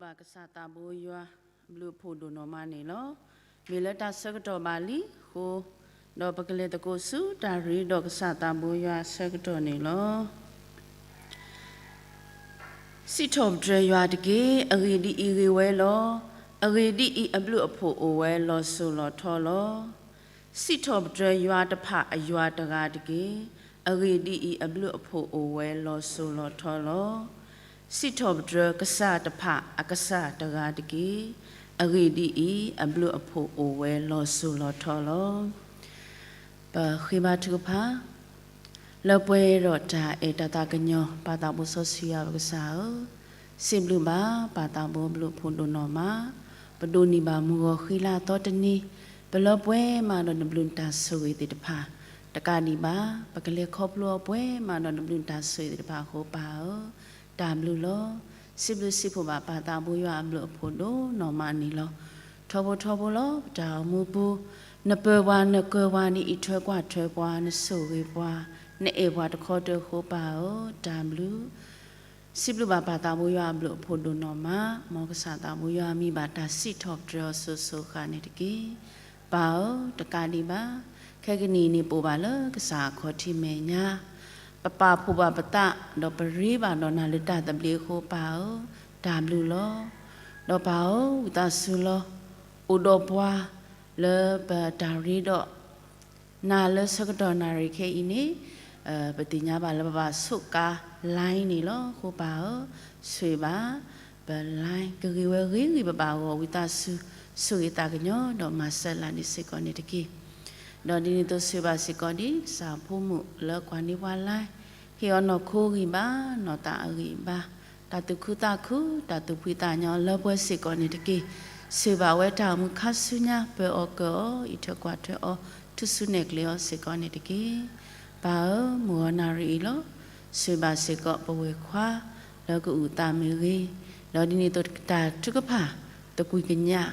ပကစၢ်သးဘိယွၤအဘျုးအဖှိၣ်ဒိၣ်နီၢ်မးန့ၣ်လီၤ. မ့ၢ်လၢတၢ်ဆၢကတီၢ်ဘၣ်လံအဃိ, ဒီးပကလဲၤသကိးဆူတၢ်ရ့ဒီးကစၢ်သးဘိယွၤအဆၢကတီၢ်န့ၣ်လီၤ. စံးထီၣ်ပတြၢၤယွၤတက့ၢ်. အဂ့ၢ်ဒ်အံၤ, ဂ့ၤဝဲလီၤ. အဂ့ၢ်ဒ်အံၤ, အဘျုးအဖှိၣ်အိၣ်ဝဲလီၤစိၤလီၤထီလီၤ. စံးထီၣ်ပတြၢၤယွၤတဖၣ်အယွၤတဂၤတက့ၢ်. အဂ့ၢ်ဒ်အံၤ, အဘျုးအဖှိၣ်အိၣ်ဝဲလီၤစိၤလီၤထီလီၤ. စံးထီၣ်ပတြၢၤကစၢ်တဖၣ်အကစၢ်တဂၤတက့ၢ်. အဂ့ၢ်ဒ်အံၤ, အဘျုးအဖှိၣ်အိၣ်ဝဲလီၤစိၤလီၤထီလီၤ. ပဃ့ဘါထုကဖၣ် လၢပှဲၤဒီးတၢ်အဲၣ်တၢ်သးကညီၤ ပၢ်သးဘိစီဆှံယွၤပကစၢ်ဧၢ, စံးဘျုးဘၣ်ပၢ်သးဘိအဘျုးအဖှိၣ်ဒိၣ်နီၢ်မး, ပဒိးန့ၢ်ဘၣ်မုၢ်ဂီၤဃံလၤသီတနံၤ, ပလၢပှဲၤမးဒီးနဘျုးနတၢ်ဆိၣ်ဂ့ၤသ့ၣ်တဖၣ်, တကးဒံးဘၣ် ပကလဲၤခီဖျိအီၤပှဲၤမးဒီးနဘျုးနတၢ်ဆိၣ်ဂ့ၤသ့ၣ်တဖၣ်အဃိ ပၢ်ဧၢ, တၢ်ဘျုးလီၤ. စံးဘျုးစံးဖှိၣ်ဘၣ်ပၢ်သးဘိယွၤအဘျုးအဖှိၣ်ဒိၣ်နီၢ်မးန့ၣ်လီၤ. ထီဘိထီဘိလီၤ ပတၢ်အိၣ်မူပူၤ, နပၢၤပှၤနကၢၤပှၤ နအံးထွဲကွၢ်ထွဲပှၤ နဆိၣ်ဂ့ၤပှၤ နအဲၣ်ပှၤတခီတၢၤအဃိ ပၢ်ဧၢ, တၢ်ဘျုး စံးဘျုးဘၣ်ပၢ်သးဘိယွၤအဘျုးအဖှိၣ်ဒိၣ်နီၢ်မး, မ်ကစၢ်သးဘိယွၤအမံၤဘၣ်တၢ်စံးထီၣ်ပတြၢၤအီၤစိၤစိၤဃၣ်န့ၣ်တက့ၢ်. ပၢ်ဧၢ, တကးဒံးဘၣ် ခဲကနံၣ်အံၤန့ၣ် ပအိၣ်ဘၣ်လၢကစၢ်အခီၣ်ထံးမဲာ်ညါ, ပပာ်ဖှိၣ်ဘၣ်ပသး ဒီးပရ့ဘၣ်ဒီးနၤလၢတၢ်သဘျ့အဃိ ပၢ်ဧၢ, တၢ်ဘျုးလီၤ. ဒီးပၢ်ဧၢ, ဝံသးစူၤလီၤ, အိၣ်ဒီးပှၤလၢပတၢ်ရ့ဒီး နၤလၢဆၢကတီၢ်နၣ်ရံၣ်ခဲအံၤန့ၣ်, ပသ့ၣ်ညါဘၣ်လၢပဘၣ်ဆိးကါ line န့ၣ်လီၤ. အဃိပၢ်ဧၢ, ဆိၣ်ဂ့ၤဘၣ် ပ line ကဂ့ၤဝဲဂ့ၤဂ့ၤ ပဘၣ်ဂီၢ် ဝံသးစူၤ ဆိၣ်ဂ့ၤသးကညီၤ ဒီးမၤစၢၤလၢ်ဒံးစ့ၢ်ကီးန့ၣ်တက့ၢ်. ဒီးဒ်န့ၣ်အသိး ဆိၣ်ဂ့ၤဘၣ်စ့ၢ်ကီးဒ်ကစၢ်ဖိမုၣ်လၢကွၢ်န့ၢ်ပှၤ line ဟ့ၣ်အီၤနီၢ်ခိဂံၢ်ဘါ နီၢ်သးအဂံၢ်ဘါ, တၢ်သူၣ်ခုသးခု တၢ်သူၣ်ဖှံသးညီလၢပှဲၤစ့ၢ်ကီးန့ၣ်တက့ၢ်. ဆိၣ်ဂ့ၤဘၣ်ဝဲတၢ်အိၣ်မူခါဆူညါ ပၢအီၤကၢအီၤ အံးထွဲကွၢ်ထွဲအီၤ ထူၣ်စုနဲၣ်ကျဲအီၤစ့ၢ်ကီးန့ၣ်တက့ၢ်. ပၢ်ဧၢ, မုၢ်ဂီၤနၣ်ရံၣ်အံၤလီၤ. ဆိၣ်ဂ့ၤဘၣ်စ့ၢ်ကီးပဝဲၢ်ခွါ လၢကအုၣ်သးမ့ၢ်ဂ့ၤ, ဒီးဒ်န့ၣ်အသိးတၢ်ထုကဖၣ် သကွံၢ်ကညး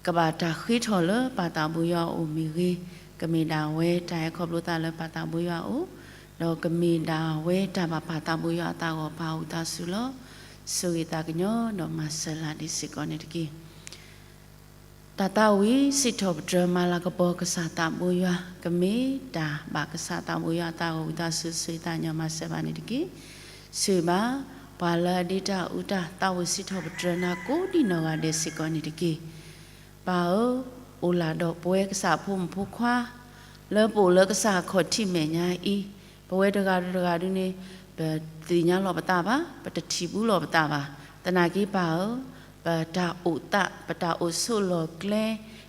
ကဘၣ်တၢ်ဃ့ထီၣ်လၢပၢ်သးဘိယွၤအအိၣ်မ့ၢ်ဂ့ၤ, ကမ့ၢ်ဒၣ်ဝဲတၢ်ဟဲခီဖျိသးလၢပၢ်သးဘိယွၤအအိၣ်, ဒီးကမ့ၢ်ဒၣ်ဝဲတၢ်ဘၣ်ပၢ်သးဘိယွၤအသးဂီၢ် ပၢ်ဧၢ ဝံသးစူၤလီၤ. ဆိၣ်ဂ့ၤသးကညီၤ ဒီးမၤစၢၤလၢ်ဒံးစ့ၢ်ကီးန့ၣ်တက့ၢ်. တၢ်သးဝံၣ်စံးထီၣ်ပတြၢၤမၤလၤကပီၤကစၢ်သးဘိယွၤ ကမ့ၢ်တၢ်ဘၣ်ကစၢ်သးဘိယွၤအသးဂီၢ် ဝံသးစူၤဆိၣ်ဂ့ၤသးကညီၤမၤစၢၤဘၣ်န့ၣ်တက့ၢ်. ဆိၣ်ဂ့ၤဘၣ် ပှၤလၢအဒ့တၢ်အူတၢ် သးဝံၣ်စံးထီၣ်ပတြၢၤနၤကိးဒံနီၢ်ဂၤဒဲးစ့ၢ်ကီးန့ၣ်တက့ၢ်. ပၢ်ဧၢ, အိၣ်လၢ်ဒီးပဝဲကစၢ်ဖိမုၣ်ဖိခွါ လၢပအိၣ်လၢကစၢ်အခီၣ်ထံးမဲာ်ညါအံၤ, ပဝဲတဂၤဒီးတဂၤဒုန့ၣ် ပသ့ၣ်ညါလီၤပသးဘၣ်, ပတထံၣ်ဘူးလီၤပသးဘၣ်. သနာ်က့ပၢ်ဧၢ, ပတၢ်အိၣ်သး ပတၢ်အိၣ်ဆိးလီၢ်ကျဲ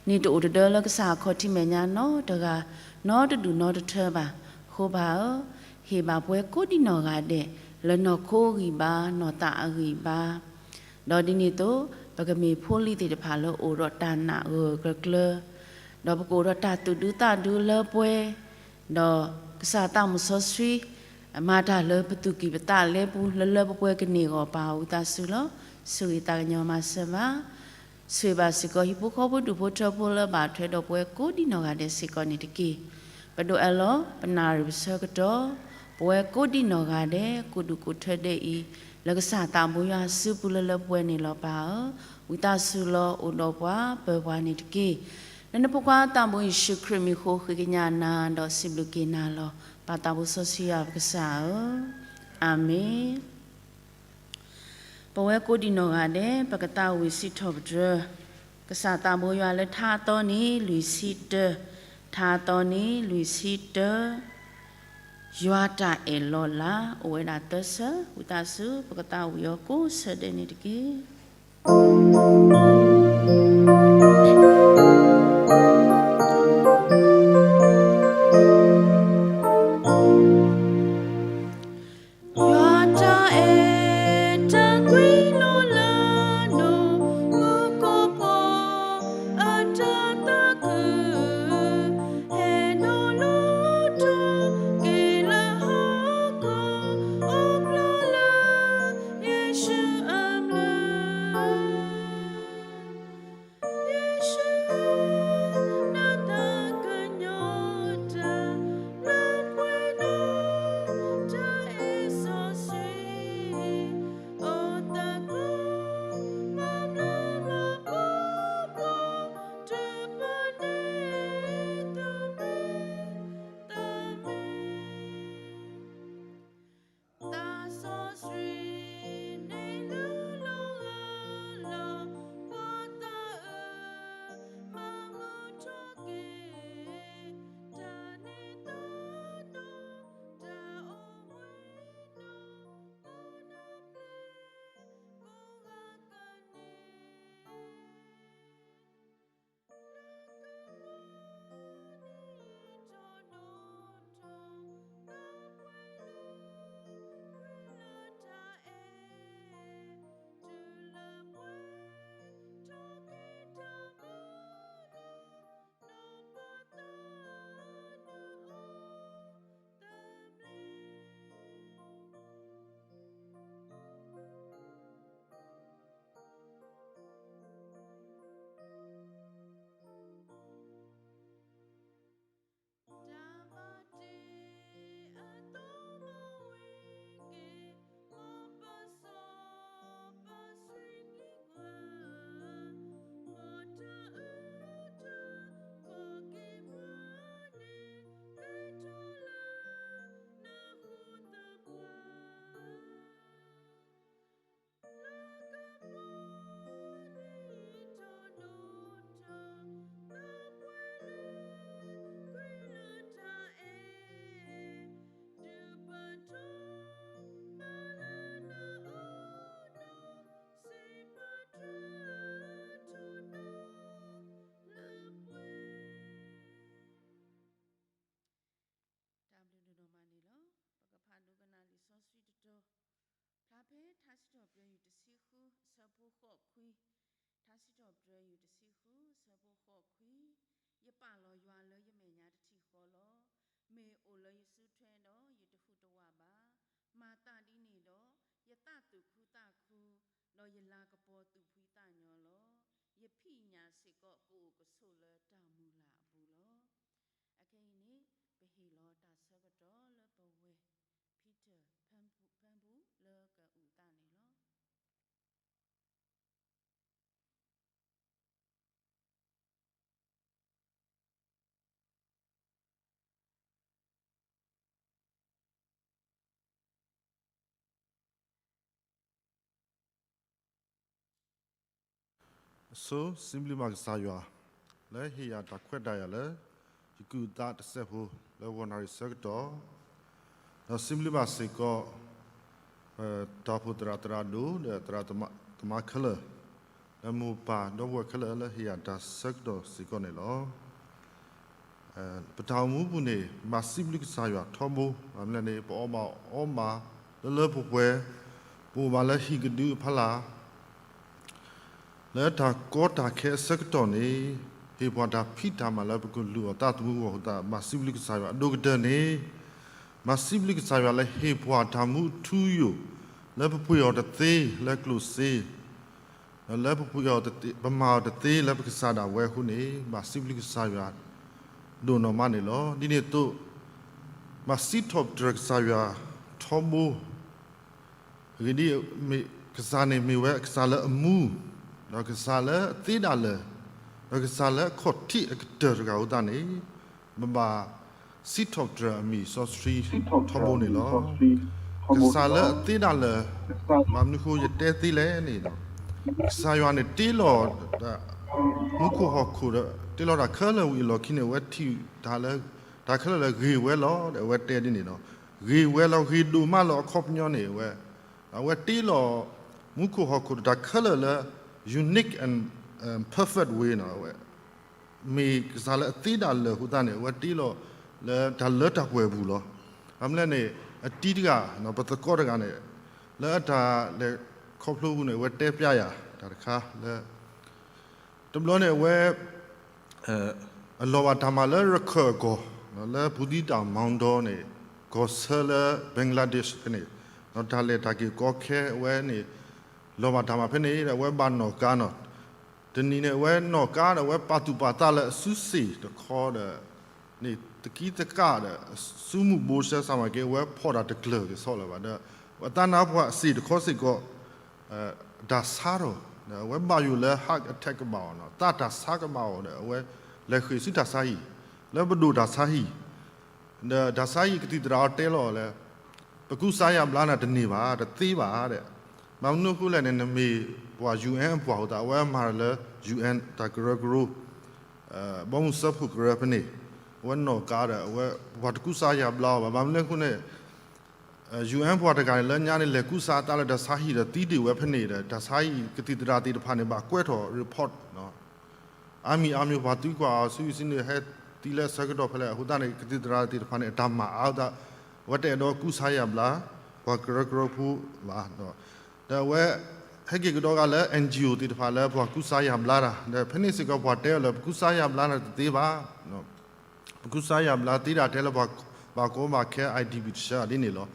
န့ၣ် တအိၣ်တဒၢလၢကစၢ်အခီၣ်ထံးမဲာ်ညါနီတဂၤ နီတဒူၣ်နီတထၢဘၣ်. အဃိပၢ်ဧၢ, ဟ့ၣ်ဘၣ်ပဝဲကိးဒံနီၢ်ဂၤဒဲး လၢနီၢ်ခိအဂံၢ်ဘါ နီၢ်သးအဂံၢ်ဘါ ဒီးဒ်န့ၣ်အသိး ပကမ့ၢ်ဖိလံၤသ့ၣ်တဖၣ်လၢအိၣ်ဒီးတၢ်နာ်ဂၢၢ်ဂၢၢ်ကျၢၤကျၢၤ, ဒီးပကအိၣ်ဒီးတၢ်သူၣ်ဒူသးဒူလၢပှဲၤ, ဒီးကစၢ်သးမုၣ်စီဆှံ မၤတၢ်လၢပသူၣ်ကံၢ်ပသးလဲပူၤ လၢလၢပှဲၤပှဲၤကန့ၢ်အဂီၢ် ပၢ်ဧၢ ဝံသးစူၤလီၤ. ဆိၣ်ဂ့ၤသးကညီၤမၤစၢၤဘၣ် ဆိၣ်ဂ့ၤဘၣ်စ့ၢ်ကီး ဟံၣ်ဖိဃီဖိဒူၣ်ဖိထၢဖိလၢအဘၣ်ထွဲဒီးပဝဲကိးဒံနီၢ်ဂၤဒဲးစ့ၢ်ကီးန့ၣ်တက့ၢ်. ပဒိးအၢၣ်လီၤ ပနၣ်ရံၣ်ပဆၢကတီၢ် ပဝဲကိးဒံနီၢ်ဂၤဒဲး ကိးဒူၣ်ကိးထၢဒဲးအံၤ လၢကစၢ်သးဘိယွၤစုပူၤလၢလၢပှဲၤပှဲၤန့ၣ်လီၤ ပၢ်ဧၢ. ဝံသးစူၤလီၤ အိၣ်ဒီးပှၤပၢၤပှၤန့ၣ်တက့ၢ်. လၢနဖိခွါသးဘိယ့ၣ်ၡူးခရံာ်မံၤအဃိ ဃ့ကညးနၤ ဒီးစံးဘျုးက့ၤနၤလီၤ ပၢ်သးဘိစီဆှံယွၤပကစၢ်ဧၢ, အၤမ့ၣ်. ပဝဲကိးဒံနီၢ်ဂၤဒဲး ပကသးဝံၣ်စံးထီၣ်ပတြၢၤ ကစၢ်သးဘိယွၤလၢထါအသီန့ၣ် လွံၢ်ဆံတၢ, ထါအသီန့ၣ် လွံၢ်ဆံတၢ, ယွၤတၢ်အဲၣ်လီၤလး အိၣ်ဝဲဒၣ်သၢဆၢ, ဝံသးစူၤ ပကသးဝံၣ်အီၤကိးဆၢဒဲးန့ၣ်တက့ၢ်. ဖဲထါစံးထီၣ်ပတြၢၤ ယူၢ်တဆံဃု အဆၢဖိဃိးခွံ, ထါစံးထီၣ်ပတြၢၤ ယူၢ်တဆံဃု အဆၢဖိဃိးခွံ, ယပာ်လီၤယွၤလၢယမဲာ်ညါတထံၣ်ဃီလီၤ. မ့ၢ်အိၣ်လၢယစုထွဲဒီး ယတဟူးတဝးဘၣ်. မၤသးဒ်န့ၣ်ဒီး ယသးသူၣ်ခုသးခု, ဒီးယလၤကပီၤသူၣ်ဖှံသးညီလီၤ. ယဖံးညၣ်စ့ၢ်ကီးကအိၣ်ကဆိးလၢတၢ်မုၢ်လၢ်အပူၤလီၤ. အခဲအံၤန့ၣ် ပဟ့ၣ်လီၤတၢ်ဆၢကတီၢ်လၢပဝဲၢ် Peter ဖၢပူ ဖၢပူလၢကအုၣ်သးန့ၣ်လီၤ. အဆိ စံးဘျုးဘၣ်ကစၢ်ယွၤ လၢဟ့ၣ်ယၤတၢ်ခွဲးတၢ်ယာ်လၢ ယကုၢ်သးတစဲးဖိ လၢဂီၤနၣ်ရံၣ်ဆၢကတီၢ်, ဒီးစံးဘျုးဘၣ်စ့ၢ်ကီး တၢ်အိၣ်ဖှိၣ်သရၣ်သရၣ်ဒိၣ် ဒီးသရၣ်သမါခဲလၢာ်, ဒီးမိၢ်ပၢ်ဒီပုၢ်ဝဲၢ်ခဲလၢာ်လၢဟ့ၣ်ယၤတၢ်ဆၢကတီၢ်စ့ၢ်ကီးန့ၣ်လီၤ. ပတၢ်အိၣ်မူပူၤန့ၣ် မၤစံးဘျုးကစၢ်ယွၤထီဘိ, မ့ၢ်လၢန့ၣ် ပအီၣ်ဘၣ်အီမးလၢလၢပှဲၤပှဲၤ, ပအိၣ်ဘၣ်လၢဟံၣ်ကဒုအဖီလာ် လၢတၢ်ကီတၢ်ခဲအဆၢကတီၢ်န့ၣ် ဟ့ၣ်ပှၤတၢ်ဖံးတၢ်မၤလၢပကလူၤအီၣ်သးသမူအဂီၢ်အဃိသတး မၤစံးဘျုးကစၢ်ယွၤအဒိၣ်ကတၢၢ်န့ၣ်, မၤစံးဘျုးကစၢ်ယွၤလၢဟ့ၣ်ပှၤတၢ်မူအထူအယိာ် လၢပပှ့ၤအီၤတသ့လၢကျိၣ်စ့ လၢပပှ့ၤအီၤတသ့ ပမၤအီၤတသ့လၢပကစၢ်ဒၣ်ဝဲအဃိန့ၣ် မၤစံးဘျုးကစၢ်ယွၤ ဒိၣ်နီၢ်မးန့ၣ်လီၤ. ဒ်န့ၣ်အသိး မၤစံးထီၣ်ပတြၢၤကစၢ်ယွၤထီဘိ, အဂ့ၢ်ဒ်အံၤ, ကစၢ်န့ၣ်မ့ၢ်ဝဲကစၢ်လၢအမူ, ဒီးကစၢ်လၢအသ့ဒၣ်လၢၤ, ဒီးကစၢ်လၢအခီၣ်ထံးအကတၢၢ်တဂၤအဃိသတးန့ၣ်, ပဘၣ်စံးထီၣ်ပတြၢၤအမံၤစီဆှံထီဘိန့ၣ်လီၤ. ကစၢ်လၢအသ့ဒၣ်လၢၤ, ဘၣ်မနုၤအဃိယတဲသ့လဲၣ်န့ၣ်ဒီး, ကစၢ်ယွၤန့ၣ်တ့လီၤ မူခိၣ်ဟီၣ်ခိၣ်ဒီး တ့လီၤတၢ်ခဲလၢာ်ဝံၤအလီၢ်ခံန့ၣ် အဝဲထံၣ်တၢ်လၢ တၢ်ခဲလၢာ်လၢဂ့ၤဝဲလီၤဒီး အဝဲတဲဒ်န့ၣ်ဒီး, ဂ့ၤဝဲလီၤ ဂ့ၤဒိၣ်မးလီၤအခီပညီန့ၣ် အဝဲ, အဝဲတ့လီၤ မူခိၣ်ဟီၣ်ခိၣ်ဒီးတၢ်ခဲလၢာ်လၢ unique and, um, perfect way န့ၣ် အဝဲ မ့ၢ်ကစၢ်လၢအသ့ဒၣ်လၢၤအဃိသတးန့ၣ် အဝဲတ့လီၤလၢတၢ်လၢတၢ်ပှဲၤအပူၤလီၤ. ဘၣ်မနုၤလဲၣ်န့ၣ် အတံၤတဂၤ ပသကိးတဂၤန့ၣ် လၢအတၢ်လဲၤခီဖျိအပူၤန့ၣ် အဝဲတဲပျဲယၤတၢ်တခါလၢ တဘျီန့ၣ်အဝဲ အလီၤဘၣ်တၢ်မၤလၢရခၢၣ်အကီၢ် လၢပူၤသံတၢ်မီဒီန့ၣ် ကီၢ်ဆၢလၢ Bangladesh ဖဲန့ၣ် တၢ်လဲၤတၢ်က့ၤကီခဲအဝဲန့ၣ် လီၤဘၣ်တၢ်မၤဖဲန့ၣ် အဝဲဘၣ်နီၣ်ကါနီၤ တနံၤန့ၣ် အဝဲနီၣ်ကါဒီး အဝဲပာ်သူၣ်ပာ်သးလၢအစုစ့ၣ်တခီဒီး န့ၣ် သကံသကၣ်ဒီး စုမုၢ်ဘိဆဲစၢ်မၤက့ အဝဲဖီၣ်တၢ်တကျၢၤက့ၤဆီၣ်လၢၤဘၣ်ဒီး အသးနါပှၤစ့ၣ်တခီစ့ၢ်ကီး တၢ်ဆါထီၣ် အဝဲဘၣ်ယိၣ်လၢ heart attack ကဘၣ်အီၤနီၤ သးတၢ်ဆါကဘၣ်အီၤဒီး အဝဲလဲၤဃ့ၢ်ဆူတၢ်ဆါဟံၣ် လၢပဒိၣ်တၢ်ဆါဟံၣ် ဒီးတၢ်ဆါဟံၣ်ကသံၣ်သရၣ်အီၤတဲလီၤလၢ ပကူစါယၤဘျါနၤတန့ၢ်ဘၣ် တသ့ဘၣ်ဒီး ဘၣ်မနုၤအဃိလဲၣ်န့ၣ် နမ့ၢ်ပှၤ ယူၣ်အဲၣ် အပှၤအဃိသတး အဝဲမၤတၢ်လၢ ယူၣ်အဲၣ် တၢ်ကရၢကရိ ဘီမုၢ်စၢဖှိၣ်ကရၢဖဲန့ၣ် အဝဲနီၣ်ကါဒီး အဝဲပှၤတကူစါယၤဘျါအီၤဘၣ် ဘၣ်မနုၤအဃိန့ၣ် ယူၣ်အဲၣ် ပှၤတဂၤန့ၣ် လၢညါန့ၣ် လဲၤကူစါအသးလၢတၢ်ဆါဟံၣ်ဒီးသံဒံးဝဲဖဲန့ၣ်ဒီး တၢ်ဆါဟံၣ်ကသံၣ်သရၣ်သ့ၣ်တဖၣ်န့ၣ် ဘၣ်ကွဲးထီၣ် report အါမံၤအါမံၤ ပှၤသံကွၢ်အီၤ ဆူအံၤဆူန့ၣ် ဟဲသံလၢအဆၢကတီၢ်ဖဲလဲၣ် အဃိသတးန့ၣ် ကသံၣ်သရၣ်သ့ၣ်တဖၣ်န့ၣ် အတၢ်မၤအါအဃိသတး အဝဲတအဲၣ်ဒိးကူစါယၤဘျါ ပှၤကရၢကရိဖိဘၣ် ဒီးအဝဲ ဟဲက့ၤကဒီးဂၤလၢ အၣ်အၣ်ကၠူၣ် သ့ၣ်တဖၣ်လၢပှၤကူစါယၤဘျါတၢ် ဒီးဖဲန့ၣ်စ့ၢ်ကီးပှၤတဲအီၤလၢ ပကူစါယၤဘျါနၤတသ့ဘၣ် ပကူစါယၤဘျါသ့ဒၣ်ထဲလၢပှၤဘၣ်ကီဘၣ်ခဲ IDP တဆၢဒ်န့ၣ်လီၤ.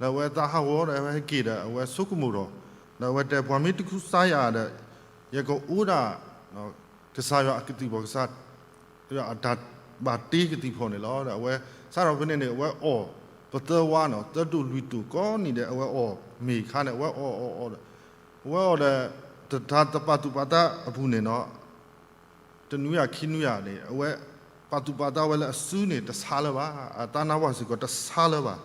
ဒီးအဝဲသးဟးဂီၤဒီး အဝဲဟဲက့ၤဒီး အဝဲဆိကမိၣ်ဒီး ဒီးအဝဲတဲ ပှၤမ့ၢ်တကူစါယၤဒီး ယကအိၣ်ဒၣ် ကစၢ်ယွၤအကသံၣ်ဖီၣ် ကစၢ်ယွၤအတၢ်ဘၣ်တ့ကသံၣ်ဖီၣ်န့ၣ်လီၤ. ဒီးအဝဲစးထီၣ်ဖဲန့ၣ်န့ၣ် အဝဲအီၣ်ပသၢဝါနီၤ သၢတိၢ်လွံၢ်တိၢ်ကိးနံၤဒီး အဝဲအီၣ်မ့ၤခါန့ၣ် အဝဲအီၣ်အီၣ်အီၣ်ဒီး အဝဲအီၣ်ဒီး တၢ်တပာ်သူၣ်ပာ်သးအပူၤန့ၣ်နီၤ တနွံယၤခံနွံယၤန့ၣ် အဝဲပာ်သူၣ်ပာ်သးဝဲလၢအစုန့ၣ် တဆါလၢၤဘၣ်, အသးနါပှၢ်စ့ၢ်ကီးတဆါလၢၤဘၣ်.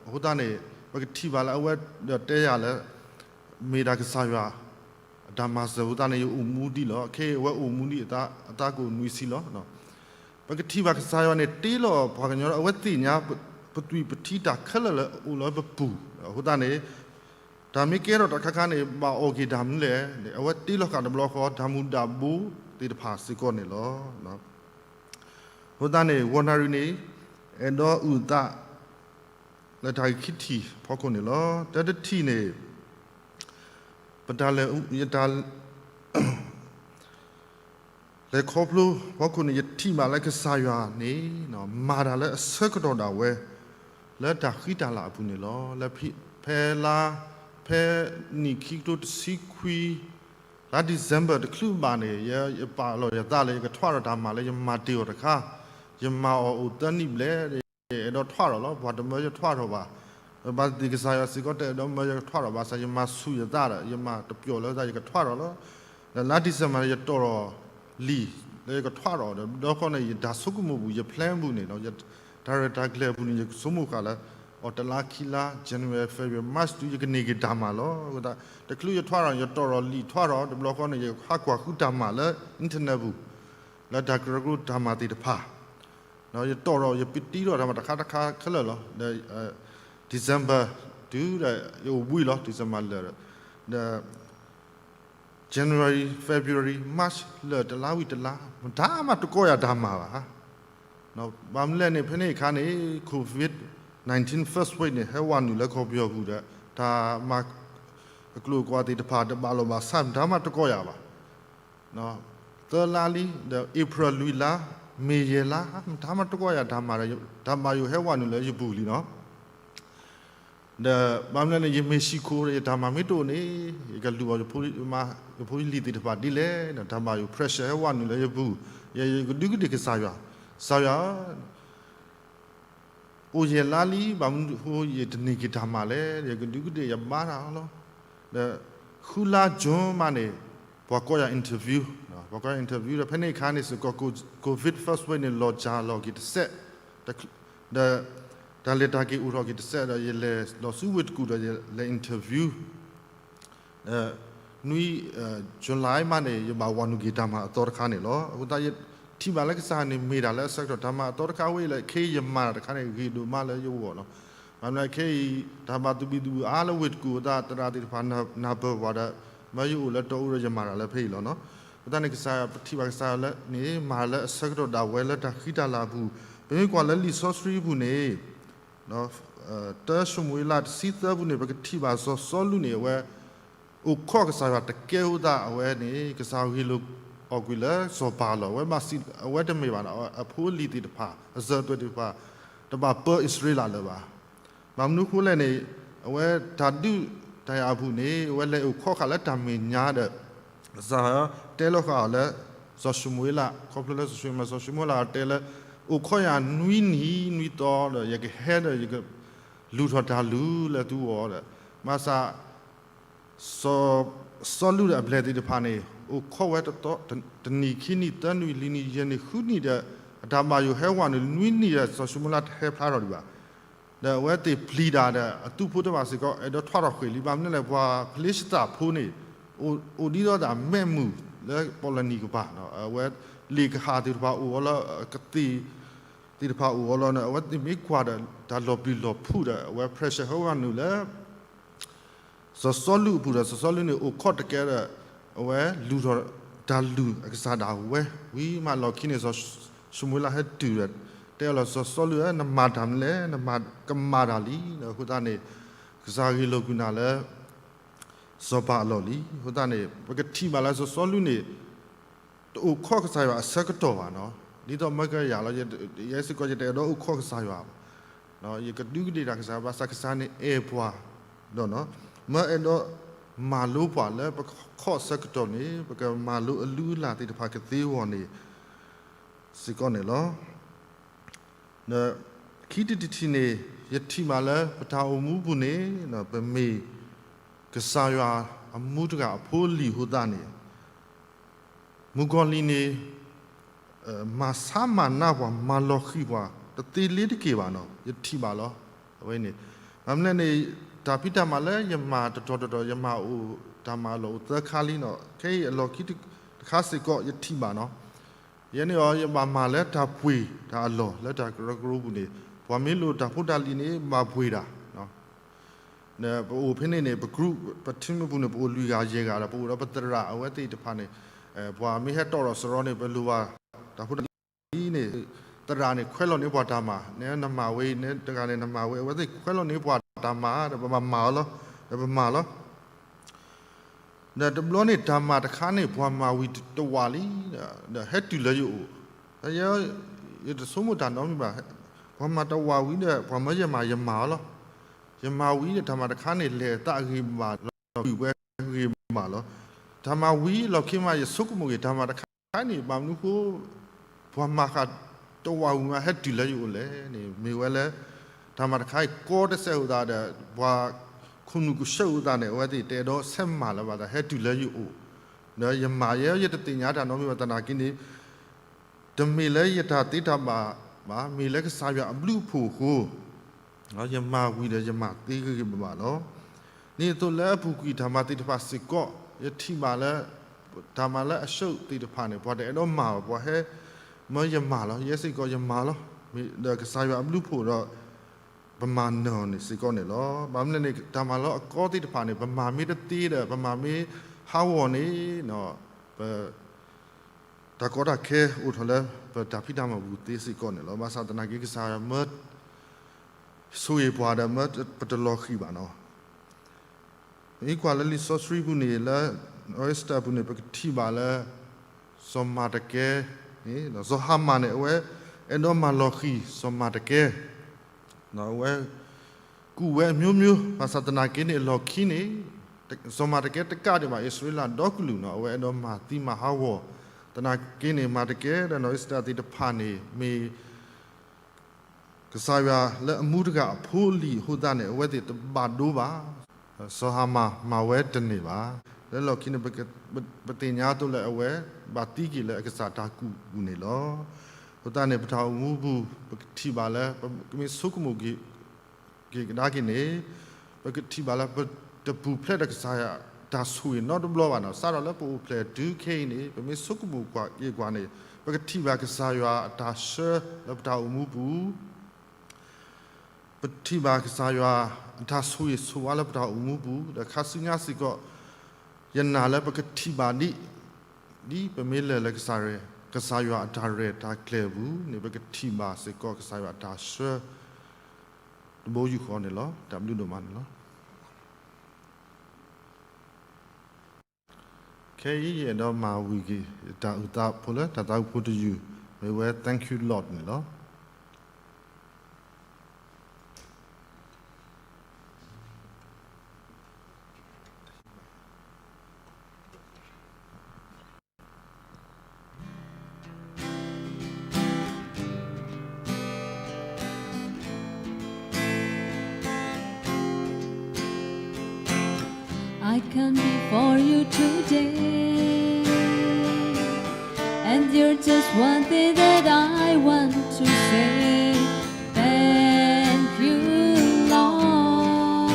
အဃိသတးန့ၣ် ပကထံၣ်ဘၣ်လၢအဝဲဒီးတဲယၤလၢ မ့ၢ်ဒၣ်ကစၢ်ယွၤ အတၢ်မၤစၢၤအဃိသတးန့ၣ် ယအိၣ်မူဒံးလီၤ. ခဲအံၤအဝဲအိၣ်မူဒံးအသးကိးနွံဆံလီၤ. ပကထံၣ်ဘၣ်ကစၢ်ယွၤန့ၣ် တ့လီၤပှၤကညီဒီး အဝဲသ့ၣ်ညါပသွံၣ်ပထံတၢ်ခဲလၢာ်လၢအအိၣ်လၢပပူၤအဃိသတးန့ၣ် တၢ်မ့ၢ်ကဲထီၣ်တၢ်ခါခါန့ၣ် ဘၣ်အီၣ်က့ၤတၢ်မနုၤလဲၣ်န့ၣ် အဝဲတ့လီၤဃာ်တဘျီဃီ တၢ်မူၤဒၣ်ဘိသ့ၣ်တဖၣ်စ့ၢ်ကီးန့ၣ်လီၤ. အဃိသတးန့ၣ် ဂီၤနၣ်ရံၣ်န့ၣ် အဲၣ်ဒိးအုၣ်သး လၢတၢ်ဂ့ၢ်ခံထံၣ်ဖီခိၣ်န့ၣ်လီၤ. တၢတထံၣ်န့ၣ် ပတၢ်လဲၤ ယတၢ် လဲၤခီဖျိဖီခိၣ်န့ၣ် ယထံၣ်ဘၣ်လၢကစၢ်ယွၤန့ၣ် မၤတၢ်လၢအဆၢကတီၢ်ဒၣ်ဝဲ လၢတၢ်ဃံတၢ်လၤအပူၤန့ၣ်လီၤ. လၢဖဲ ဖဲလါ ဖဲနံၣ်ခံကထိတဆံခွံ လါ December တချုးဘၣ်န့ၣ် ယ ယပာ်လီၤယသးလၢယကထွဲထီၣ်တၢ်မၤလၢယမၤတ့ၢ်အီၤတခါ, ယမၤအီၤအိၣ်သၢနံၣ်ဘျဲၣ် ယအဲၣ်ဒိးထွဲထီၣ်လီၤ. ပှၤတမၢယထွဲထီၣ်ဘၣ်. ဘၣ်သ့ၣ်သ့ၣ်ကစၢ်ယွၤစ့ၢ်ကီးတအဲၣ်ဒိးမၢယကထွဲထီၣ်ဘၣ်ဆၣ် ယမၤဆူၣ်ယသးဒီး ယမၤတပျီာ်လၢယကထွဲထီၣ်လီၤ. ဒီးလါ December န့ၣ် ယတီၢ်ထီၣ်လံာ်လၢယကထွဲထီၣ်ဒီး ဒီးခီန့ၣ် ယတၢ်ဆိကမိၣ်ပူၤ ယ plan ပူၤန့ၣ် တၢ်ရဲၣ်တၢ်ကျဲၤအပူၤန့ၣ် ယကဆိကမိၣ်ဃာ်လၢ အီၤတလါခံလါ January February March တုၤယကန့ၢ်က့ၤတၢ်မၤလီၤ. အဃိသတးတချုးယထွဲထီၣ် ယတီၢ်ထီၣ်လံာ်ထွဲထီၣ် တဘျီဃီန့ၣ် ယဟးကွၢ်ဃုတၢ်မၤလၢ internet ပူၤ လၢတၢ်ကရၢကရိတၢ်မၤသ့ၣ်တဖၣ် ယတီၢ်ထီၣ် ယပတံထီၣ်တၢ်မၤတခါတခါခဲလၢာ်လီၤ. ဒီး December တုၤဒီး ယအိၣ်ဘှံးလီၤ December လၢာ်ဒီး ဒီး January February March လၢာ်တလါဝံၤတလါ မတၤမၤတကီယၤတၢ်မၤဘၣ်. ဘၣ်မနုၤလဲၣ်န့ၣ် ဖဲန့ၣ်အခါန့ၣ် COVID nineteen first wave န့ၣ် ဟဲဝဲနုာ်လၢကီၢ်ပယီၤပူၤဒီး တၢ်မၤ အကျိၤအကျဲသ့ၣ်တဖၣ်တဘၣ်လိာ်ဘၣ်စး မတၤမၤတကီယၤဘၣ်. သၢလါလံ ဒီး April လွံၢ်လါ May ယဲၢ်လါ မတၤမၤတကီယၤတၢ်မၤဒီး တၢ်မၤယိာ်ဟဲဝဲနုာ်လၢယပူၤလံနီၤ. ဒီးဘၣ်မနုၤလဲၣ်န့ၣ် ယမ့ၢ်ဟံၣ်ခိၣ်ဒီး ယတၢ်မၤမ့ၢ်တအိၣ်န့ၣ် ယကလူၤအီၤ ယဖိယလံၤသ့ၣ်တဖၣ်ဒ်လဲၣ်ဒီး တၢ်မၤယိာ် pressure ဟဲဝဲနုာ်လၢယပူၤ, ယကဒုးကဒ့ၣ်ကစၢ်ယွၤ, ကစၢ်ယွၤ အိၣ်ယဲၢ်လါလံ ဘၣ်မနုၤဃိယတန့ၢ်က့ၤတၢ်မၤလဲၣ်, ယကဒုးကဒ့ၣ်ယဘါတၢ်လီၤ. ဒီးဃုလါ June မးန့ၣ် ပှၤကိးယၤ interview, ပှၤကိးယၤ interview ဒီး ဖဲန့ၣ်အခါန့ၣ်စ့ၢ်ကီး COVID first wave န့ၣ် လီၤစှၤလီၤက့ၤတစဲး, ဒီး တၢ်လဲၤတၢ်က့ၤအိၣ်ထီၣ်က့ၤတစဲးဒီး ယလဲၤလီၤဆူဝ့ၢ်တကူၣ်ဒီး ယလဲၤ interview နွံ July မးန့ၣ် ယဘၣ်ဝဲနုာ်က့ၤတၢ်မၤအသီတခါန့ၣ်လီၤ. အဃိသတးယထံၣ်ဘၣ်လၢကစၢ်န့ၣ် မ့ၢ်တၢ်လၢအဆၢကတီၢ် တၢ်မၤအသီတခါဝဲအံၤလၢ ခဲအံၤယမၤတၢ်တခါန့ၣ် ဂ့ၤဒိၣ်မးလၢယဂီၢ်လီၤ. ဘၣ်မနုၤလဲၣ် ခဲအံၤ တၢ်ဘၣ်သူၣ်ဘံၣ်သူၣ်ဘၣ်အါလၢဝ့ၢ်တကူၣ်အသး သရၣ်သ့ၣ်တဖၣ်နၢ်ပၢၢ်ပှၤဒီး မၢယအိၣ်လၢတီအူဒီး ယမၤတၢ်လၢဖဲအံၤလီၤ. အဃိသတးန့ၣ် ကစၢ်ယွၤ ပထံၣ်ဘၣ်ကစၢ်ယွၤလၢန့ၣ် မၤလၢအဆၢကတီၢ်ဒၣ်ဝဲလၢတၢ်ဃံတၢ်လၤအပူၤ, ပမ့ၢ်ကွၢ်လၢလံာ်စီဆှံအပူၤန့ၣ် တၢၡမူၤအ့လးတဆံသၢပူၤန့ၣ် ပကထံၣ်ဘၣ်စီၤစီလူးန့ၣ် အဝဲ အိၣ်ခိးကစၢ်ယွၤတကဲအဃိသတး အဝဲန့ၣ် ကစၢ်ယွၤဂ့ၢ်လိာ်အီၤကွံာ်လၢစီၤပၤအလီၢ်, အဝဲဘၣ်စံး အဝဲတမ့ၢ်ဘၣ်ဒီး အဖိအလံၤသ့ၣ်တဖၣ် အစၢၤအသွဲၣ်သ့ၣ်တဖၣ် တဘၣ်ပၢအံၣ်စရ့လးလၢၤဘၣ်. ဘၣ်မနုၤအဃိလဲၣ်န့ၣ် အဝဲတၢ်ဒုးတၢ်ယၤအပူၤန့ၣ် အဝဲလဲၤအိၣ်ခိးဃာ်လၢတၢ်မဲာ်ညါဒီး ကစၢ်ယွၤတဲလီၤဃာ်အီၤလၢ စီၤၡမူၤအ့လး ခီဖျိလၢစီၤၡမူၤအ့လး စီၤၡမူၤအ့လးတဲလၢ အိၣ်ခိးယၤနွံနံၤနွံသီဒီး ယကဟဲဒီး ယကလူၤထီၣ်တၢ်လုၢ်လၢသုဂီၢ်ဒီး ဘၣ်ဆၣ် စီၤစီလူးဒီးအပျဲၢ်သ့ၣ်တဖၣ်န့ၣ် အိၣ်ခိးဝဲတသီ တနံၣ်ခံနံၣ်သၢနံၣ်လွံၢ်နံၣ်ယဲၢ်နံၣ်ဃုနံၣ်ဒီး အတၢ်ဘၣ်ယိၣ်ဟဲဝဲနုာ်နွံနံၣ်ဒီး စီၤၡမူၤအ့လးတဟဲဖျါထီၣ်ဒံးဘၣ်. ဒီးအဝဲသ့ၣ်ပျံၤတၢ်ဒီး အသုးဖိတဖၣ်စ့ၢ်ကီး အဲၣ်ဒိးထွဲထီၣ်ဃ့ၢ်လံ ဘၣ်မနုၤလဲၣ် ပှၤဖလ့ၡသးဖိန့ၣ် အိၣ်ဒ်သိးတၢ်မဲးမုာ်လၢပီၣ်လဲၣ်နံၣ်ကပၤ အဝဲလ့ၣ်ကဟၣ်သ့ၣ်တဖၣ်အိၣ်အီၤလီၤ ကသ့ၣ်သ့ၣ်တဖၣ်အိၣ်အီၤလီၤန့ၣ် အဝဲသ့ၣ်မ့ၢ်ကွၢ်ဒီးတၢ်လီၤပျံၤလီၤဖုးဒီး အဝဲ pressure ဟဲဝဲနုာ်လၢ စီၤစီလူးအပူၤဒီး စီၤစီလူးန့ၣ် အိၣ်ခိးတကဲဒီး အဝဲလူၤထီၣ်တၢ်လုၢ်အကစၢ်ဒၣ်ဝဲ ဝံၤမးလီၢ်ခံန့ၣ် စီၤၡမူၤအ့လးဟဲတုၤဒီး တဲအီၤလီၤ စီၤစီလူးဧၢ နမၤတၢ်မနုၤလဲၣ် နမၤကမၣ်တၢ်လံ အဃိသတးန့ၣ် ကစၢ်ဂ့ၢ်လိာ်ကွံာ်နၤလၢ စီၤပၤအလီၢ်လံ. အဃိသတးန့ၣ် ပကထံၣ်ဘၣ်လၢစီၤစီလူးန့ၣ် တအိၣ်ခိးကစၢ်ယွၤအဆၢကတီၢ်ဘၣ်နီၤ. ဒ်သိးမၢကယၤလီၤ ယဲစ့ၢ်ကီး ယတအဲၣ်ဒိးအိၣ်ခိးကစၢ်ယွၤဘၣ်. ယကဒုးကဒ့ၣ်တၢ်ကစၢ် ဘၣ်ဆၣ်ကစၢ်န့ၣ်အဲၣ်ပှၤဒီး မၢအဲၣ်ဒိးမၤလိပှၤလၢပခိးဆၢကတီၢ်န့ၣ် ပကမၤလိအလုၢ်အလၢ်သ့ၣ်တဖၣ်ကသ့အဂီၢ်န့ၣ် စ့ၢ်ကီးန့ၣ်လီၤ. ဒီးခံထံၣ်တထံၣ်န့ၣ် ယထံၣ်ဘၣ်လၢပတၢ်အိၣ်မူပူၤန့ၣ် ပမ့ၢ်ကစၢ်ယွၤအမူတဂၤအဖိအလံၤအဃိသတးန့ၣ် မုၣ်ကီၤလံၢ်န့ၣ် မၤဆါမၤနးပှၤ မၤလီၤဃံၤပှၤ တသ့လ့ၤတက့ၤဘၣ်နီၤ ယထံၣ်ဘၣ်လီၤ. အဝဲန့ၣ် ဘၣ်မနုၤလဲၣ်န့ၣ် တၢ်ဖံးတၢ်မၤလၢယမၤတတီၤတတီၤ ယမၤအိၣ်တၢ်မၤလီၢ်အိၣ်သၢခါလံနီၤ ခဲအံၤအလီၢ်ခံတခါစ့ၢ်ကီး ယထံၣ်ဘၣ်နီၤ ယဲန့ၣ်အီၤ ယဘၣ်မၤလၢတၢ်ပှ့ၤတၢ်အလီၢ် လၢတၢ်ကရၢကရိပူၤန့ၣ် ပှၤမ့ၢ်လိၣ်တၢ်ဖိတၢ်လံၤန့ၣ် ဘၣ်ပှ့ၤတၢ် ပအိၣ်ဖဲန့ၣ်န့ၣ် ပ group ပ team ပူၤန့ၣ် ပအိၣ်လွံၢ်ဂၤယဲၢ်ဂၤဒီး ပအိၣ်ဒီးပသရၣ်အဝဲသ့ၣ်တဖၣ်န့ၣ် ပှၤမ့ၢ်ဟဲတီၣ်ထီၣ်စရီန့ၣ် ပလိၣ်ဘၣ်တၢ်ဖိတၢ်လံၤန့ၣ် သရၣ်န့ၣ် ခွဲးလီၤန့ၢ်ပှၤတၢ်မၤ, နမၤဝဲအံၤ နတဂၤန့ၣ် နမၤဝဲ, အဝဲသ့ၣ်ခွဲးလီၤန့ၢ်ပှၤတၢ်မၤ ဒီးပဘၣ်မၤအီၤလီၤ, ဒီးပမၤလီၤ. ဒီးတဘျီန့ၣ် တၢ်မၤတခါန့ၣ် ပှၤမၤဝံၤတဝးလံ, ဒီးဟဲတုၤလၢယအိၣ်, ယတဆိကမိၣ်တၢ်နီတမံၤဘၣ်, ပှၤမၤတဝးဝံၤဒီး ပှၤမၢယမၤ ယမၤအီၤလီၤ, ယမၤဝံၤဒီး တၢ်မၤတခါန့ၣ် လဲၤသးဂ့ၤမးလီၤ, ပုၢ်ဝဲဂ့ၤမးလီၤ. တၢ်မၤဝံၤလီၢ်ခံမး ယဆိကမိၣ်က့ၤ တၢ်မၤတခါန့ၣ် ဘၣ်မနုၤဃိ ပှၤမၤဃာ်တဝးဝံၤမး ဟဲတုၤလၢယအိၣ်လဲၣ်န့ၣ် မ့ၢ်ဝဲလၢ တၢ်မၤတခါအံၤ ကီတစဲးအိၣ်သးဒီး ပှၤခိၣ်နူာ်ကဆၢအိၣ်သးန့ၣ် အဝဲသ့ၣ်တအဲၣ်ဒိးဆဲးမၤလၢၤဘၣ်သး ဟဲတုၤလၢယအိၣ်, ဒီးယမၤယဲ ယတသ့ၣ်ညါတၢ်နီတမံၤဘၣ်သနာ်က့န့ၣ် တမ့ၢ်လၢယတၢ်သ့တၢ်ဘၣ်ဘၣ်, မ့ၢ်လၢကစၢ်ယွၤအဘျုးအဖှိၣ်အဃိ ယမၤဝံၤဒီးယမၤသ့ဂ့ၤဂ့ၤဘၣ်ဘၣ်လီၤ. ဒ်သိးလၢအပူၤကွံာ်တၢ်မၤသ့ၣ်တဖၣ်စ့ၢ်ကီး ယထံၣ်ဘၣ်လၢ တၢ်မၤလၢအဆၢသ့ၣ်တဖၣ်န့ၣ် ပှၤတအဲၣ်ဒိးမၤဘၣ်, ပှၤဟဲမၢယမၤလီၤ, ယဲစ့ၢ်ကီးယမၤလီၤ, ဒီးကစၢ်ယွၤအဘျုးအဖှိၣ်ဒီး ပမၤနၢၤအီၤန့ၣ်စ့ၢ်ကီးန့ၣ်လီၤ. ဘၣ်မနုၤလဲၣ်န့ၣ် တၢ်မၤလီၤအကီသ့ၣ်တဖၣ်န့ၣ် ပမၤမ့ၢ်တသ့ဒီး ပမၤမ့ၢ်ဟးဂီၤန့ၣ် ပ တၢ်ကီတၢ်ခဲအိၣ်ထီၣ်လၢ ပတၢ်ဖံးတၢ်မၤပူၤသ့စ့ၢ်ကီးန့ၣ်လီၤ. ဘၣ်ဆၣ်သနာ်က့ ကစၢ်ယွၤမၢ ဆိၣ်ဂ့ၤပှၤဒီး မၢပတလီၤဃံၤဘၣ်နီၤ. မ့ၢ်ကွၢ်လၢလံာ်စီဆှံပူၤန့ၣ် လၢ Esther ပူၤန့ၣ် ပကထံၣ်ဘၣ်လၢ စီၤမၤတကဲ စီၤဟၤမၣ်န့ၣ် အဝဲအဲၣ်ဒိးမၤလီၤဃံၤ စီၤမၤတကဲ အဝဲ ကူၣ်ဝဲအမျိုးမျိုး ဘၣ်ဆၣ်သနာ်က့န့ၣ် အလီၢ်ခံန့ၣ် စီၤမၤတကဲတကးဒံးဘၣ် အံၣ်စရ့လးဒီကလုာ်နီၤ အဝဲအဲၣ်ဒိးမၤသံမၤဟးဂီၤ သနာ်က့န့ၣ် မၤတကဲဒီးနီၢ်အ့စတၢၤသ့ၣ်တဖၣ်န့ၣ် မ့ၢ် ကစၢ်ယွၤလၢအမူတဂၤအဖိအလံၤအဃိသတးန့ၣ် အဝဲသ့ၣ်တဘၣ်ဒိဘၣ် စီၤဟၤမၣ်မၤဝဲတန့ၢ်ဘၣ်. လၢလီၢ်ခံန့ၣ် ပသ့ၣ်ညါအသိးလၢအဝဲဘၣ်သံက့ၤလၢအကစၢ်တၢ်ကူၣ်ပူၤန့ၣ်လီၤ. အဃိသတးန့ၣ် ပတၢ်အိၣ်မူပူၤ ပကထံၣ်ဘၣ်လၢ ပမ့ၢ်ဆိကမိၣ်က့ၤ က့ၤကဒါက့ၤန့ၣ် ပကထံၣ်ဘၣ်လၢပတပူၤဖျဲးဒီးကစၢ်ယွၤတၢ်ဆိၣ်ဂ့ၤနီတဘျီဘၣ်နီၤ. စးထီၣ်လၢပအိၣ်ဖျဲၣ်တုၤခဲအံၤန့ၣ် ပမ့ၢ်ဆိကမိၣ်ကွၢ်က့ၤကွၢ်န့ၣ် ပကထံၣ်ဘၣ်ကစၢ်ယွၤအတၢ်ဆှၢလၢပတၢ်အိၣ်မူပူၤ ပထံၣ်ဘၣ်ကစၢ်ယွၤအတၢ်ဆိၣ်ဂ့ၤဆိၣ်ဝါလၢပတၢ်အိၣ်မူပူၤ ဒီးခါဆူညါစ့ၢ်ကီး ယနာ်လၢပကထံၣ်ဘၣ်ဒ် ဒ်ပမ့ၢ်လဲၤလၢ ကစၢ်ယွၤအတၢ်ရဲၣ်တၢ်ကျဲၤပူၤန့ၣ် ပကထံၣ်ဘၣ်စ့ၢ်ကီးကစၢ်ယွၤအတၢ်ဆှၢ တဘိယူၢ်ဃီန့ၣ်လီၤ. တၢ်ဘျုးဒိၣ်မးန့ၣ်လီၤ. ခဲအံၤယအဲၣ်ဒိးမၤဝံၤက့ၤ ယတၢ်အုၣ်သးဖိလၢတၢ်သးဝံၣ်ဖိတယုၢ် မ့ၢ်ဝဲ Thank You Lord န့ၣ်လီၤ. I come before you today, and there's just one thing that I want to say. Thank you, Lord.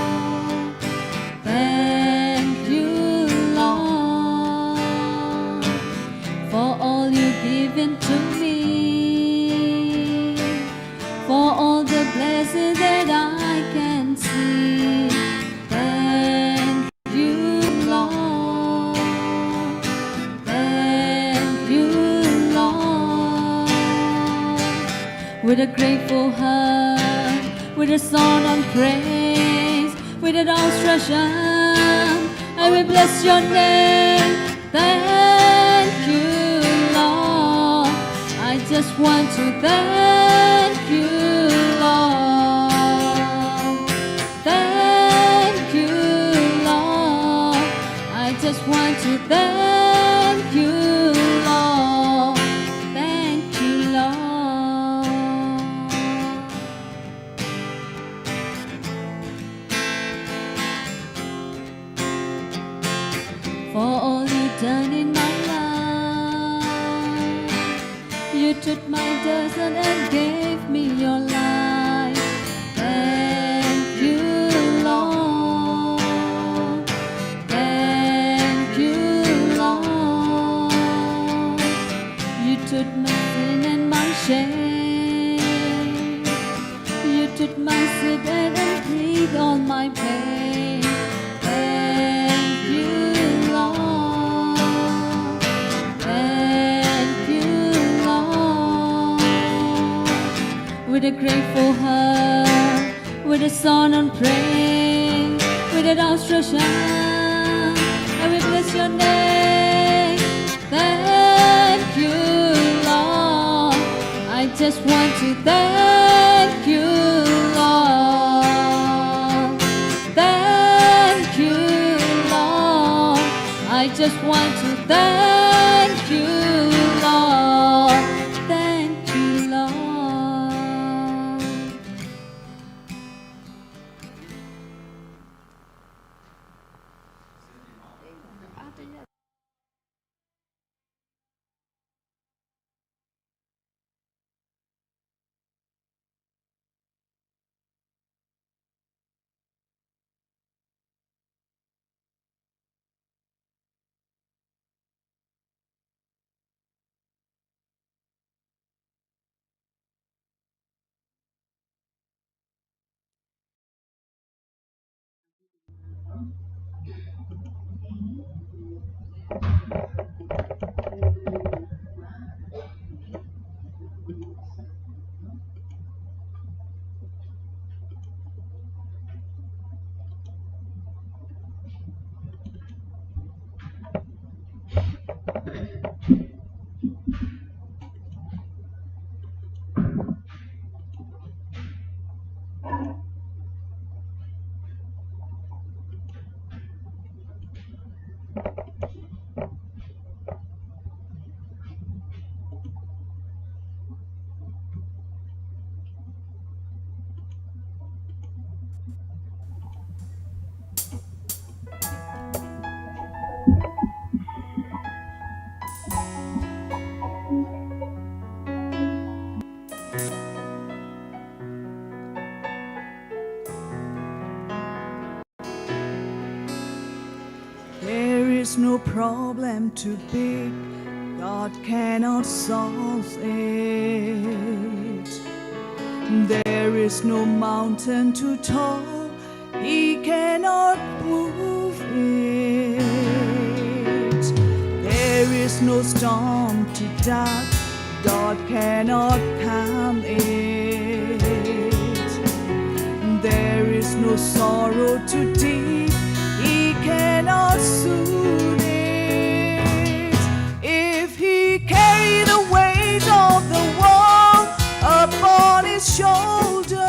Thank you, Lord, for all you've given to me, for all the blessings that I can see. Thank you, Lord. Thank you, Lord. With a grateful heart, with a song of praise, with an outstretched arm, I will bless your name. Thank you, Lord. I just want to thank you, Lord. Thank you, Lord. I just want to thank you, Lord. Thank you, Lord. For all you done in my life. You took my dust and gave me your life. Thank you, Lord. Thank you, Lord. You took my sin and my shame. You took my sickness and healed all my pain. Thank you, Lord. Thank you, Lord. a grateful heart, with a song of praise, with an outstretched hand, I will bless your name. Thank you, Lord. I just want to thank you, Lord. Thank you, Lord. I just want to thank you, Lord. Thank you, Lord. There is no problem too big, God cannot solve it. There is no mountain too tall, He cannot move it. There is no storm too dark, God cannot calm it. There is no sorrow too deep, He cannot soothe it. If He carry the weight of the world upon His shoulders,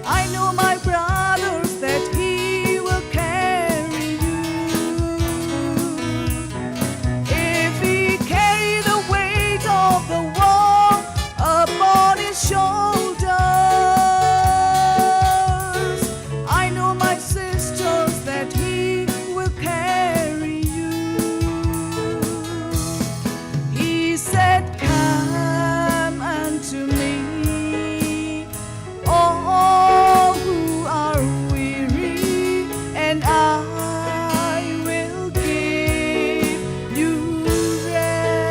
I know, my brothers, that He will carry you. If He carry the weight of the world upon His shoulders, I know, my sisters, that He will carry you. He said, "Come unto me, all who are weary, and I will give you rest."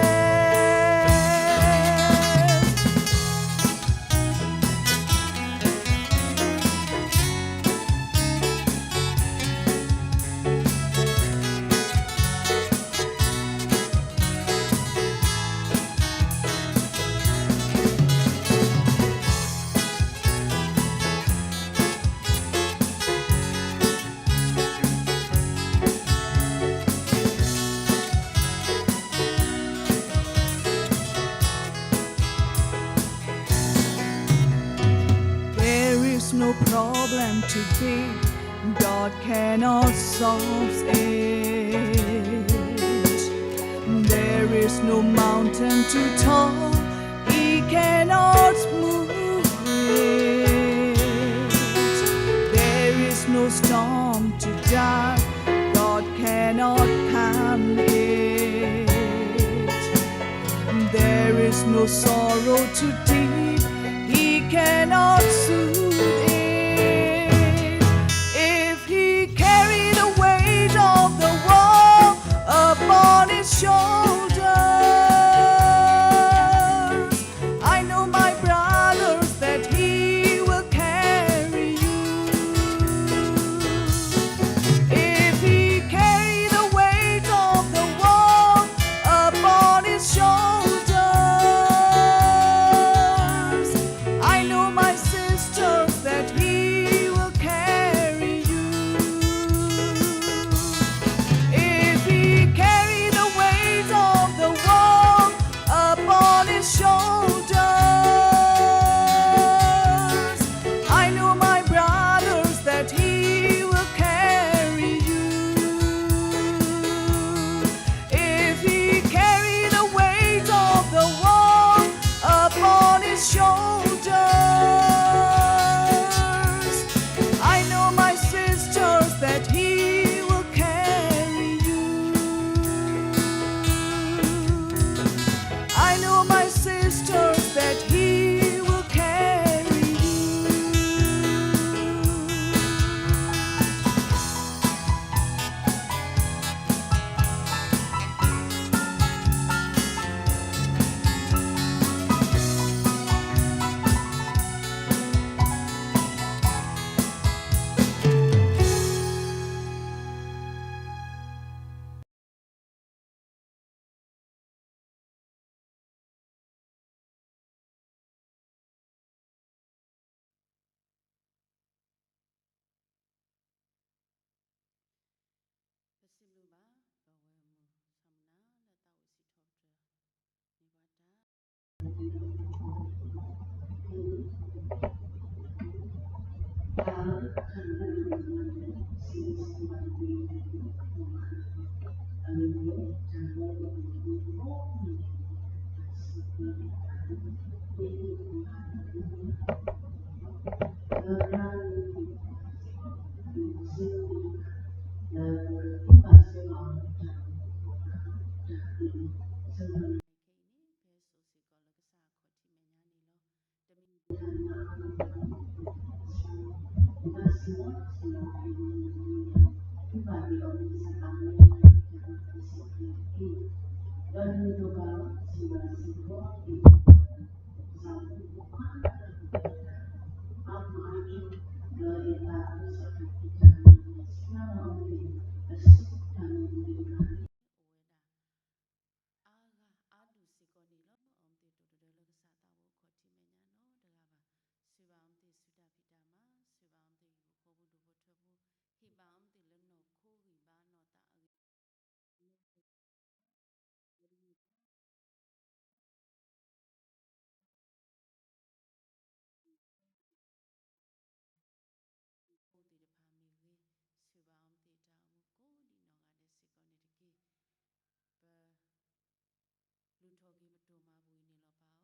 There is no problem too big, God cannot solve it. There is no mountain too tall, He cannot move it. There is no storm too dark, God cannot calm it. There is no sorrow too deep, He cannot soothe it. If He carry the weight of the world upon His shoulders, I know, my brothers, that He will carry you. If He carry the weight of the world upon His shoulders,